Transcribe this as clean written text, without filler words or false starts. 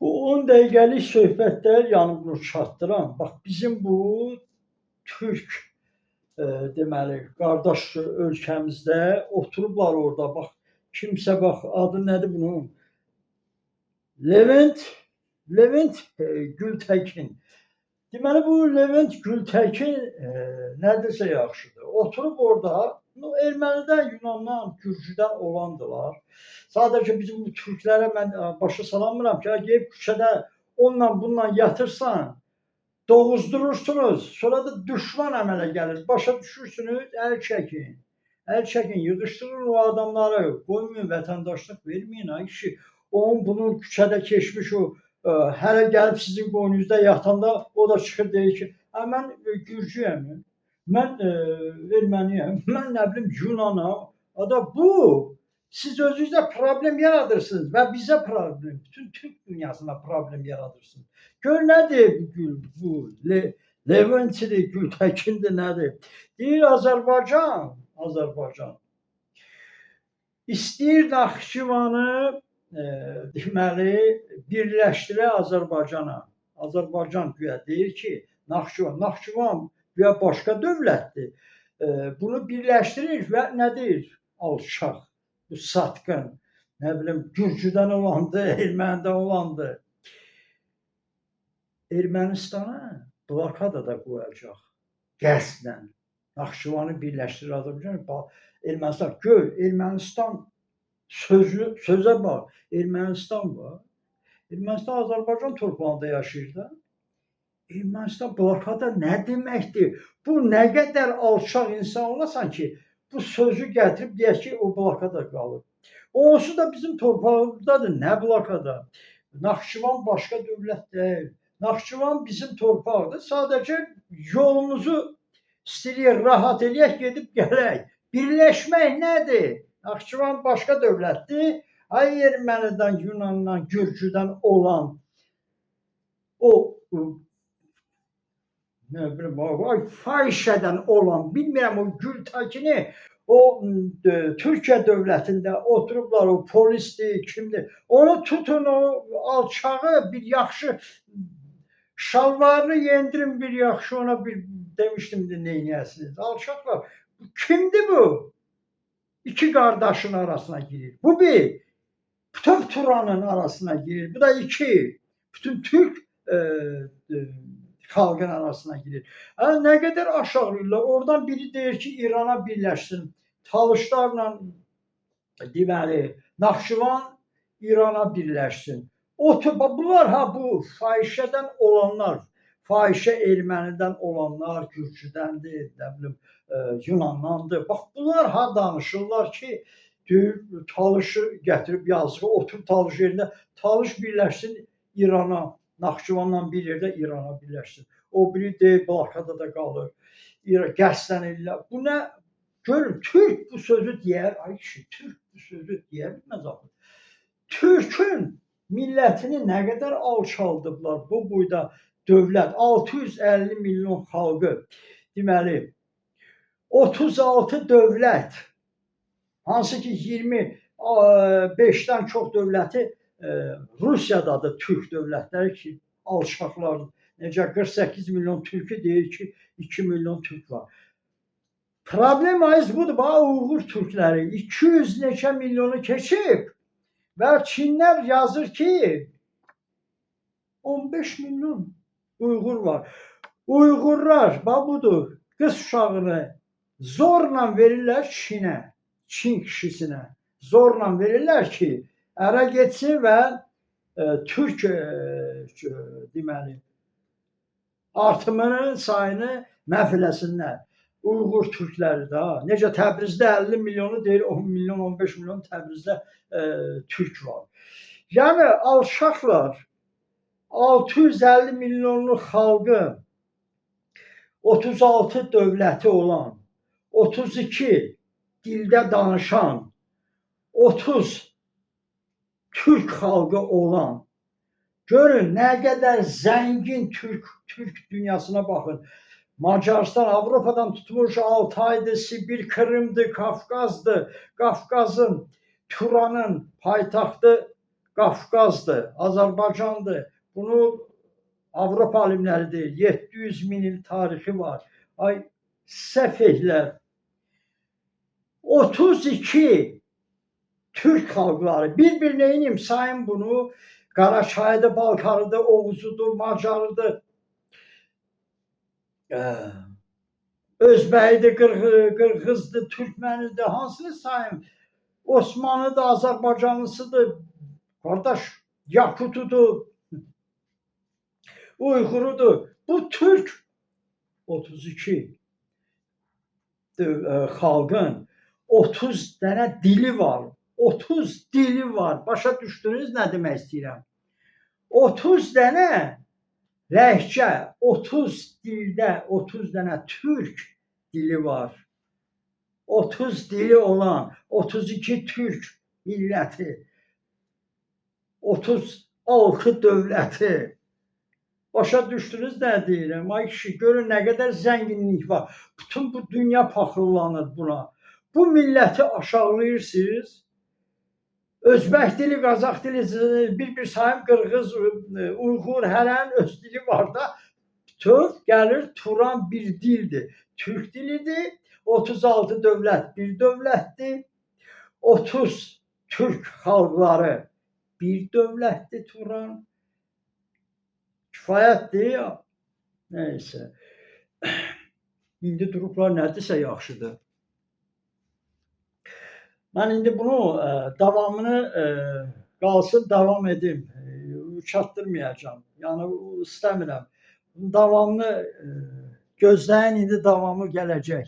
Bu 10 dəqiqəlik söhbətdə, yəni bunu çatdıran, bax bizim bu türk deməli qardaş ölkəmizdə oturublar orada, bax kimsə bax adı nədir bunun? Levent Gültəkin. Deməli bu Levent Gültəkin nədirsə yaxşıdır. Oturub orada ermənidən, Yunandan, Gürcüdən olandılar. Sadəcə bizim bu türklərə mən başa salamıram ki, gedib küçədə onunla bununla yatırsan, doğuzdurursunuz, sonra da düşman əmələ gəlir. Başa düşürsünüz, əl çəkin. Əl çəkin, yığışdırın o adamları, qoymayın, vətəndaşlıq verməyin ay kişi. Onun bunun küçədə keçmiş o hələ gəlib sizin qoynunuzda yatanda o da çıxır deyir ki, mən Gürcüyəm, mən erməniyəm, mən nə bilim Yunanam. Ada bu, siz özünüzdə problem yaradırsınız və bizə problem, bütün Türk dünyasına problem yaradırsınız. Gör nədir bu Leventdir, Gültəkindir, nədir? Deyir Azərbaycan istəyir Naxçıvanı deməli birləşdirə Azərbaycana. Azərbaycan güya deyir ki, Naxçıvan güya başqa dövlətdir. Bunu birləşdirir və nə deyir? Alçaq, bu satqın, nə bilim Gürcüdən olandı, Ermənidən olandı. Ermənistana blokada da qoyacaq qəsdən. Naxçıvanı birləşdirir Azərbaycan. Ermənistan, gör, Ermənistan sözə bax, Ermənistan var. Ermənistan Azərbaycan torpağında yaşayır da. Ermənistan blokada nə deməkdir? Bu nə qədər alçaq insan olasan ki, bu sözü gətirib deyək ki, o blokada qalır. Onsuz da bizim torpağımızdadır, nə blokada? Naxçıvan başqa dövlət deyil. Naxçıvan bizim torpaqdır. Sadəcə yolumuzu istəyirik, rahat eləyək, gedib gələk. Birləşmək nədir? Naxçıvan başqa dövlətdir. Ay Ermənidən, Yunandan, Gürcüdən olan o nə bilim, ay fahişədən olan, bilmirəm o Gültəkini, o Türkiyə dövlətində oturublar, o polisdir, kimdir? Onu tutun, o alçağı bir yaxşı şalvarını yendirin bir yaxşı ona bir demişdim də neynəyəsiniz. Alçaqlar. Kimdir bu? İki qardaşın arasına girir. Bu bir. Bütün Turanın arasına girir. Bu da iki. Bütün Türk xalqın arasına girir. Nə qədər aşağılayırlar. Oradan biri deyir ki, İrana birləşsin. Talışlarla deməli, Naxçıvan İrana birləşsin. Bunlar ha bu fahişədən olanlar, fahişə ermənidən olanlar, Gürcüdəndir, nə bilim, Yunandandır. Bax bunlar ha danışırlar ki, deyir, Talışı gətirib yazığı, oturub Talış yerində, Talış birləşsin İrana, Naxçıvanla bir yerdə İrana birləşsin. O biri deyir, blokada da qalır. Qəsdən ellər. Bu nə? Görün, Türk bu sözü deyər, ay kişi, Türk bu sözü deyə bilməz axı. Türkün millətini nə qədər alçaldıblar bu boyda dövlət, 650 milyon xalqı, deməli, 36 dövlət, hansı ki 25-dən çox dövləti Rusiyadadır, Türk dövlətləri ki, alçaqlar, necə 48 milyon Türkü deyir ki, 2 milyon Türk var. Problem ayız budur, bax, Uyğur Türkləri 200 neçə milyonu keçib və Çinlər yazır ki, 15 milyon Uyğur var. Uyğurlar, bax budur, qız uşağını zorla verirlər Çinə, Çin kişisinə. Zorla verirlər ki, ərə getsin və Türk deməli, artımının sayını məhv eləsinlər. Uyğur türkləri də, necə Təbrizdə 50 milyonu deyir, 10 milyon, 15 milyon Təbrizdə türk var. Yəni alçaqlar 650 milyonluq xalqı 36 dövləti olan, 32 dildə danışan, 30 Türk xalqı olan, görün nə qədər zəngin Türk dünyasına baxın. Macaristan Avropadan tutmuş Altaydır, Sibir, Kırımdır, Kafkazdır. Qafqazın, Turanın paytaxtı Qafqazdır, Azərbaycandır. Bunu Avropa alimləri deyir. 700 min il tarixi var. Ay səfehlər. 32 Türk xalqları bir-bir neynim sayın bunu. Qaraçayıdır, Balkarıdır, Oğuzudur, Macarıdır, Özbəyidir, Qırğızdır, Türkmənidir, hansını sayım? Osmanlıdır, Azərbaycanlısıdır, qardaş, Yakutudur, Uyğurudur. Bu Türk 32 xalqın 30 dənə dili var. 30 dili var. Başa düşdünüz nə demək istəyirəm? 30 dənə ləhcə, 30 dildə 30 dənə türk dili var. 30 dili olan 32 türk milləti, 36 dövləti. Başa düşdünüz nə deyirəm? Ay kişi, görün nə qədər zənginlik var. Bütün bu dünya paxıllanır buna. Bu milləti aşağılayırsınız. Özbək dili, Qazaq dili, bir-bir sayım Qırğız, Uyğur, hərənin öz dili var da. Bütöv gəlir Turan bir dildir. Türk dilidir. 36 dövlət bir dövlətdir. 30 Türk xalqları bir dövlətdir Turan. Kifayətdir. Neyse. İndi durublar nə desə yaxşıdır. Mən indi bunu davamını qalsın davam edim. Çatdırmayacağam. Yəni istəmirəm. Davamını gözləyin, indi davamı gələcək.